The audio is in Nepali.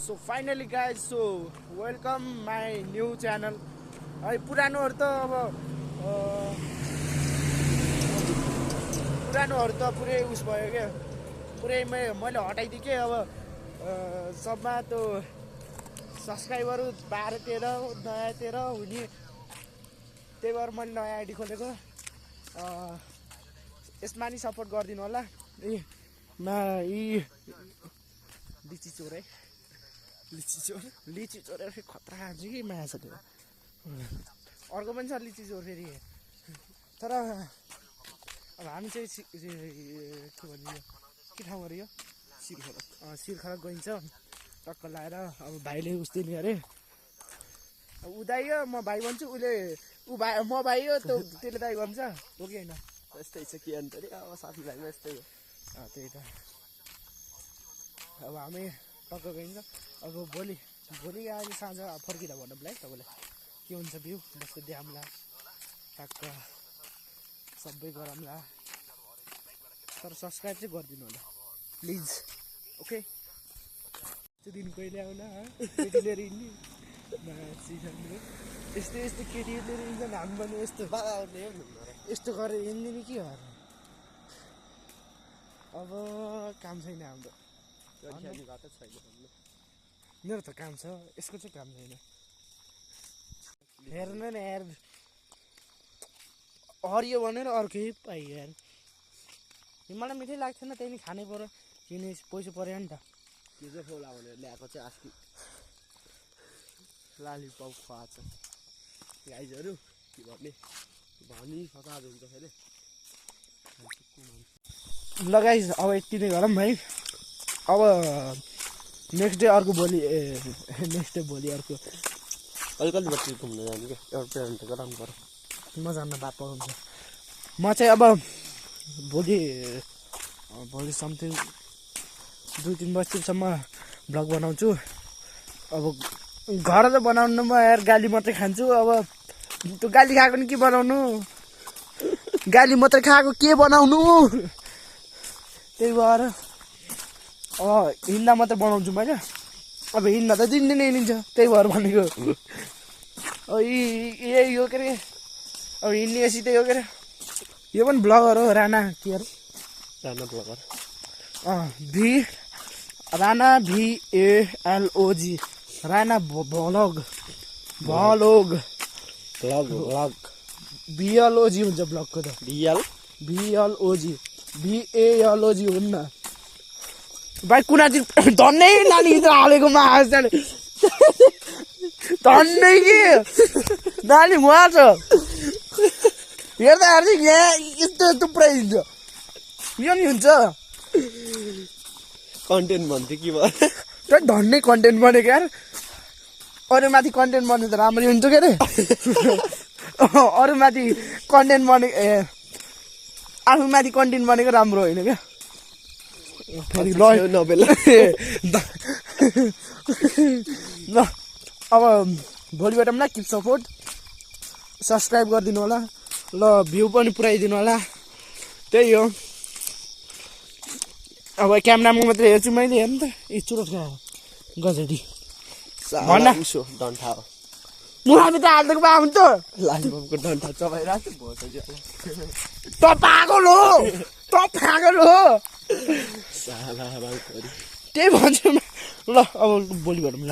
So finally guys, so welcome my new channel. है पुरानोहरु त अब पुरानोहरु त पुरै उस भयो के पुरै मैले हटाइदिए के अब सबमा त्यो सब्स्क्राइबरहरु 12 13 नयाँ 13 हुने त्यही भएर मैले नयाँ आइडी खोलेको यसमा नि सपोर्ट गरिदिनु होला यी लिची चोर है लिची चोर खतरा खान्छ कि माया छ त्यो अर्को पनि छ लिची चोर फेरि तर अब हामी चाहिँ के भन्नु के ठाउँ गऱ्यो यो शिरखरक गइन्छ टक्क लाएर अब भाइले उस्तै नि अरे उदाइयो म भाइ भन्छु उसले म भाइ हो त्यसले दाइ भन्छ हो कि होइन यस्तै छ के अन्त अब साथीभाइमा यस्तै हो त्यही त अब हामी टक्क गइन्छ अब भोलि आज साँझ फर्किँदा भन्नु है तपाईँलाई के हुन्छ भ्यू बस्दै देखाउँला टक्क सबै गरौँला तर सब्सक्राइब चाहिँ गरिदिनु होला प्लिज ओके त्यो दिन कहिले आउला केटी लिएर हिँड्ने यस्तो यस्तो केटी लिएर हिँड्छन् हामी पनि यस्तो गरेर हिँड्ने के हो अब काम छैन हाम्रो मेरो त काम छ यसको चाहिँ काम छैन हेर्नु न यार हरियो भनेर अर्कै पाइयो यार मलाई मिठै लाग्थेन त्यही नि खानै पर्यो किने पैसा पर्यो नि त के चाहिँ फोला भनेर ल्याएको चाहिँ अस्ति लालिपप खुवाएको छ गाइजहरू के भन्ने भनी सताज हुन्छ फेरि ल गाइज अब यति नै गरौँ है अब नेक्स्ट डे अर्को भोलि नेक्स्ट डे भोलि अर्को अलिकति बच्ची घुम्न जानु क्या एउटा प्लान त गराउनु पर्यो म जान्न बात पाउँछ म चाहिँ अब भोलि समथिङ 2-3 बजीसम्म भ्लग बनाउँछु अब घर त बनाउनु म यार गाली मात्रै खान्छु अब त्यो गाली खाएको नि के बनाउनु गाली मात्रै खाएको के बनाउनु त्यही भएर अब हिँड्दा मात्रै बनाउँछु मैले अब हिँड्दा त दिनदिनै हिँडिन्छ त्यही भएर भनेको यही हो के अरे अब हिँड्ने सिधै हो के अरे यो पनि ब्लगर हो राणा के अरे Rana bagger Rana VALOG Rana vlog BLOG हुन्छ ब्लगको त BLOG VALOG हुन्न भाइ कुना चाहिँ धन्नै नानी हालेको मास धन्नै के नानी मार्छ हेर्दा यहाँ यस्तो थुप्रै हुन्छ यो नि हुन्छ कन्टेन्ट भन्थ्यो कि भयो धन्नै कन्टेन्ट बनेको यार अरू माथि कन्टेन्ट बन्नु त राम्ररी हुन्छ के अरे अरू माथि कन्टेन्ट बनेको आफू माथि कन्टेन्ट बनेको राम्रो होइन क्या फेरि ल अब भोलिबाट पनि किप सपोर्ट सब्सक्राइब गरिदिनु होला ल भ्यू पनि पुऱ्याइदिनु होला त्यही हो अब क्यामेरामा मात्रै हेर्छु मैले हेर्नु त चुरोट गजडी डन्ठा हो मुहामी त हालिदिएको भए हुन्छ लालिपपको डन्ठा चबाइरहेको त पागल हो साला त्यही भन्छु ल अब भोलि भनौँ ल